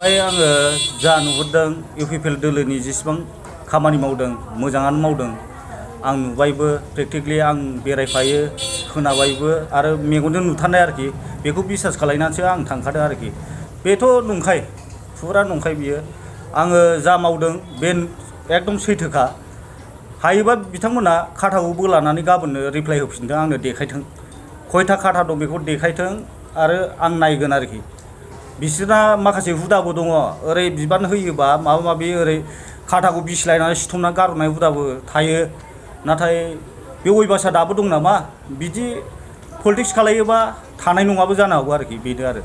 आङो जा नुबोदों इउपिपिएल दोलोनि जेसेबां खामानि मावदों मोजाङानो मावदों आं नुबायबो प्रेक्टिकलि आं बेरायफायो खोनाबायबो आरो मेगनजों नुथारनाय आरोखि बेखौ बिसास खालायनानैसो आं थांखादों आरोखि बेथ' नंखाय फुरा नंखाय बियो आङो जा मावदों बे एकदम सैथोखा हायोबा बिथांमोना खाथाखौ बोलानानै गाबोननो रिप्लाइ होफिनदों आंनो देखायथों खयथा खाथा दं बेखौ देखायथों आरो आं नायगोन आरोखि बिसोरना माखासे हुदाबो दङ ओरै बिबान होयोबा माबा माबि ओरै खाथाखौ बिसिलायनानै सिथमनानै गारहरनाय हुदाबो थायो नाथाय बे अयभासआ दाबो दं नामा बिदि पलिटिक्स खालायोबा थानाय नङाबो जानो हागौ आरोखि बेनो आरो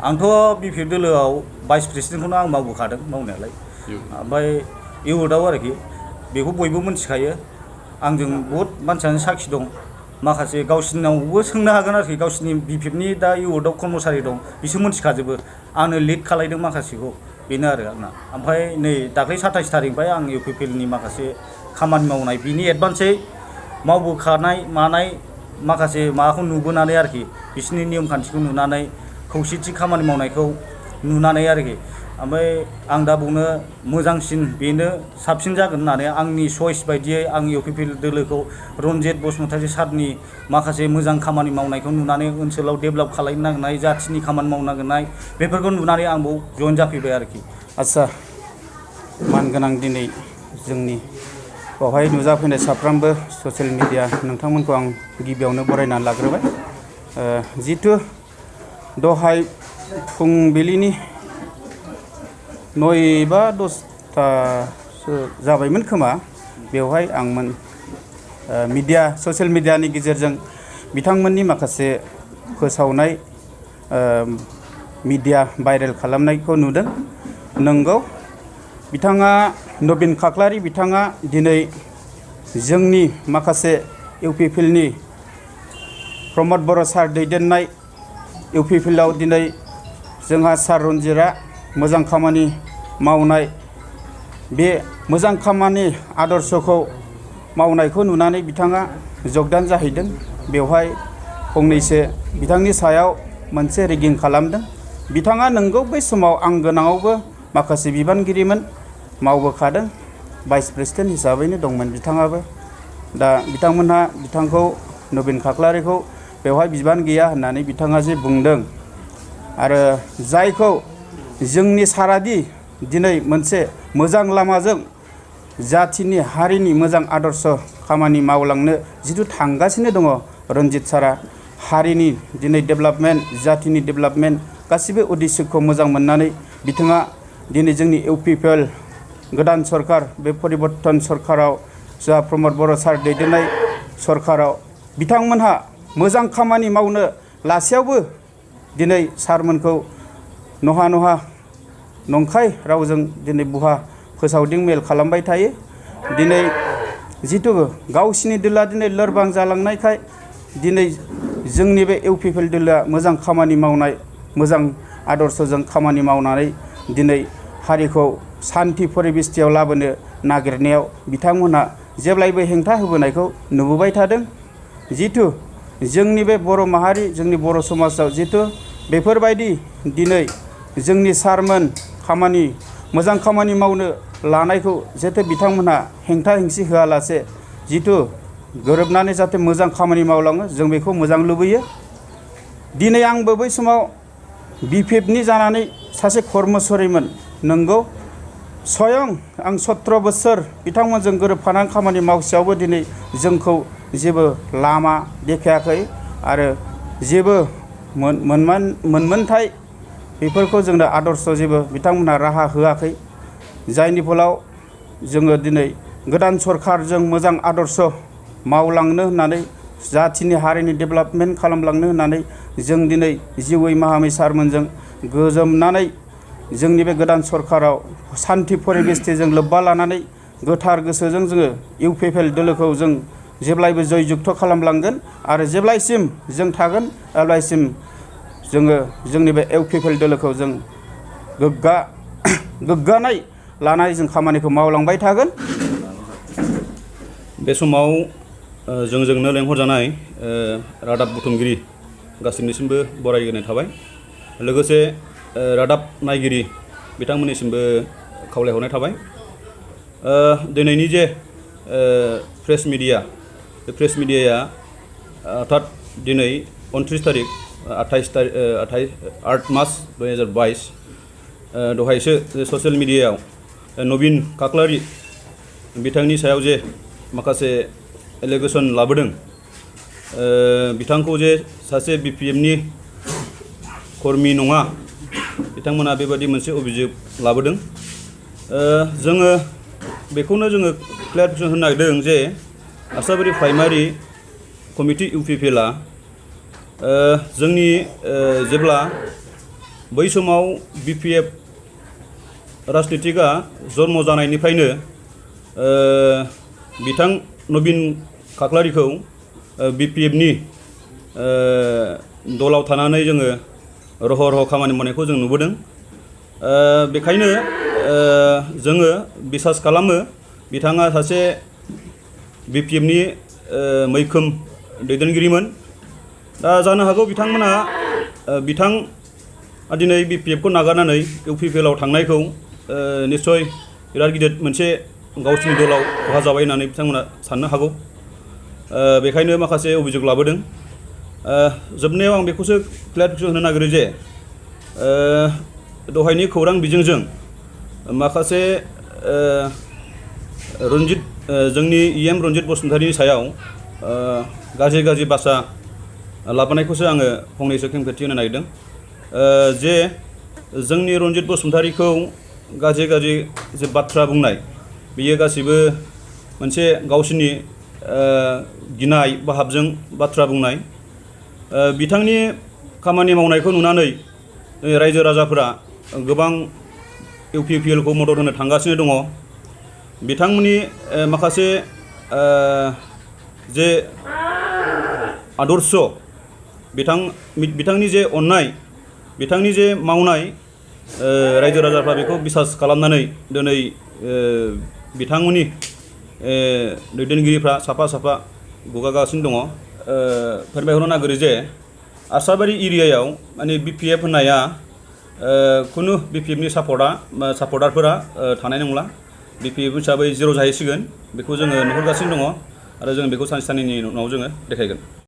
आंथ' बिपिएफ दोलोआव भाइस प्रेसिडेन्टखौनो आं मावबोखादों मावनायालाय ओमफ्राय इउथआव आरोखि बेखौ बयबो मिथिखायो आंजों बहुद मानसियानो साखि दं माखासे गावसिनावबो सोंनो हागोन आरोखि गावसिनि बिपिएफनि दा इउथआव कर्मचारि दं बिसोर मिथिखाजोबो आंनो लिड खालायदों माखासेखौ बेनो आरो आंना ओमफ्राय नै दाख्लै 27 थारिखनिफ्राय आं इउपिपिएलनि माखासे खामानि मावनाय बिनि एडभान्सै मावबोखानाय मानाय माखासे माबाखौ नुबोनानै आरोखि बिसोरनि नियम खान्थिखौ नुनानै खौसेथि खामानि मावनायखौ नुनानै आरोखि ओमफ्राय आं दा बुंनो मोजांसिन बेनो साबसिन जागोन होननानै आंनि चइस बायदियै आं इउपिपिएल दोलोखौ रनजित बसुमतारी सारनि माखासे मोजां खामानि मावनायखौ नुनानै ओनसोलाव डेभेलप खालामनो नागिरनाय जाथिनि खामानि मावनो नागिरनाय बेफोरखौ नुनानै आंबो जइन जाफैबाय आरोखि आच्छा मानगोनां दिनै जोंनि बावहाय नुजाफैनाय साफ्रोमबो ससियेल मिडिया नोंथांमोनखौ आं गिबियावनो बरायनानै लाग्रोबाय जितु दहाय फुंबिलिनि 9 बा 10थासो जाबायमोन खोमा बेवहाय आं मिडिया ससियेल मिडियानि गेजेरजों बिथांमोननि माखासे फोसावनाय मिडिया भाइरेल खालामनायखौ नुदों नंगौ बिथाङा नबिन खाख्लारि बिथाङा दिनै जोंनि माखासे इउपिपिएलनि प्रमद बर' सार दैदेननाय इउपिपिएलआव दिनै जोंहा सार रनजितआ मोजां खामानि मावनाय बे मोजां खामानि आदर्शखौ मावनायखौ नुनानै बिथाङा जगदान जाहैदों बेवहाय फंनैसो बिथांनि सायाव मोनसे रेगिं खालामदों बिथाङा नंगौ बै समाव आं गोनाङावबो माखासे बिबानगिरिमोन मावबोखादों भाइस प्रेसिडेन्ट हिसाबैनो दंमोन बिथाङाबो दा बिथांमोनहा बिथांखौ नबिन खाख्लारिखौ बेवहाय बिबान गैया होननानै बिथाङा जे बुंदों आरो जायखौ जोंनि सारादि दिनै मोनसे मोजां लामाजों जाथिनि हारिनि मोजां आदर्श खामानि मावलांनो जिथु थांगासिनो दङ रनजित सारा हारिनि दिनै डेभेलपमेन्ट जाथिनि डेभेलपमेन्ट गासिबो उद्देश्यखौ मोजां मोननानै बिथाङा दिनै जोंनि इउपिपिएल गोदान सरकार बे परिबर्तन सरकाराव जा प्रमद बर' सार दैदेननाय सरकाराव बिथांमोनहा मोजां खामानि मावनो लासेयावबो दिनै सारमोनखौ नहा नहा नंखाय रावजों दिनै बुहा फोसावदिं मेल खालामबाय थायो दिनै जितु गावसिनि दोला दिनै लोरबां जालांनायखाय दिनै जोंनि बे इउपिपिएल दोलोआ मोजां खामानि मावनाय मोजां आदर्शजों खामानि मावनानै दिनै हारिखौ सान्थि परिबेस्थियाव लाबोनो नागिरनायाव बिथांमोनहा जेब्लायबो हेंथा होबोनायखौ नुबोबाय थादों जितु जोंनि बे बर' माहारि जोंनि बर' समाजाव जितु बेफोरबायदि दिनै जोंनि सारमोन मोजां खामानि मावनो लानायखौ जाहाथे बिथांमोनहा हेंथा हेंसि होआलासे जितु गोरोबनानै जाहाथे मोजां खामानि मावलाङो जों बेखौ मोजां लुबैयो दिनै आंबो बै समाव बिपिएफनि जानानै सासे कर्मचारिमोन नंगौ स्वयं आं 17 बोसोर बिथांमोनजों गोरोबफानानै खामानि मावसेयावबो दिनै जोंखौ जेबो लामा देखायाखै आरो जेबो मोनमोनथाय बेफोरखौ जोंनो आदर्श जेबो बिथांमोनहा राहा होआखै जायनि फलाव जोङो दिनै गोदान सरकारजों मोजां आदर्श मावलांनो होननानै जाथिनि हारिनि डेभेलपमेन्ट खालामलांनो होननानै जों दिनै जिउयै माहामै सारमोनजों गोजोमनानै जोंनि बे गोदान सरकाराव सान्थि परिबेस्थिजों लोब्बा लानानै गोथार गोसोजों जोङो इउपिपिएल दोलोखौ जों जेब्लायबो जयजुक्त खालामलांगोन आरो जेब्लायसिम जों थागोन अब्लासिम जोङो जोंनि बे इउपिपिएल दोलोखौ जों गोग्गानाय लानानै जों खामानिखौ मावलांबाय थागोन बे समाव जोंजोंनो लेंहरजानाय रादाब बुथुमगिरि गासिनिसिमबो बरायग्रोनाय थाबाय लोगोसे रादाब नायगिरि बिथांमोननिसिमबो खावलायहरनाय थाबाय। दिनैनि जे प्रेस मिडिया, बे प्रेस मिडियाया अर्थात दिनै 29 तारिख 8 मार्च 2022 दहायसो ससियेल मिडियायाव नवीन काकलारि बिथांनि सायाव जे माखासे एलिगेसन लाबोदों, बिथांखौ जे सासे BPFनि कर्मी नङा, बिथांमोना बेबादि मोनसे अभियोग लाबोदों। जोङो बेखौनो जोङो क्लियारिफिकेसन होनो नागिरदों जे आसाबारि प्राइमारि कमिटि UPPLआ जोंनि जेब्ला बै समाव BPF राजनितिकआ जन्म जानायनिफ्रायनो बिथां नवीन काकलारिखौ BPFनि दलाव थानानै जोङो रह' रह' खामानि मावनायखौ जों नुबोदों। बेखायनो जोङो बिसास खालामो बिथाङा सासे BPFनि मैखोम दैदेनगिरिमोन। दा जानो हागौ बिथांमोना दिनै BPFखौ नागारनानै UPPLआव थांनायखौ निस्सय बिराद गिदिर मोनसे गावसिनि दलाव खहा जाबाय होननानै बिथांमोना साननो हागौ। बेखायनो माखासे अभियोग लाबोदों। जोबनायाव आं बेखौसो क्लियारिफिकेसन होनो नागिरो जे दहायनि खौरां बिजोंजों माखासे जोंनि EM रन्जित बसुमतारीनि सायाव गाज्रि भाषा लाबोनायखौसो आङो फंनैसो खेंफोरथि होनो नागिरदों। जे जोंनि रन्जित बसुमतारीखौ गाज्रि जे बाथ्रा बुंनाय, बेयो गासिबो मोनसे गावसिनि गिनाय भाबजों बाथ्रा बुंनाय। बिथांनि खामानि मावनायखौ नुनानै रायजो राजाफोरा गोबां UPPLखौ मदद होनो थांगासिनो दङ। बिथांमोननि माखासे जे आदर्श, बिथांनि जे अननाय, बिथांनि जे मावनाय, रायजो राजाफ्रा बेखौ बिसास खालामनानै दिनै बिथांमोननि दैदेनगिरिफ्रा साफा गुगागासिनो दङ। फोरमायहरनो नागिरो जे आसाबारि एरियायाव माने BPF होननाया खुनु BPFनि सापर्टारफोरा थानाय नंला। BPF हिसाबै जिर' जाहैसिगोन, बेखौ जोङो नुहुरगासिनो दङ आरो जों बेखौ सानसे साननैनि उनाव जोङो देखायगोन।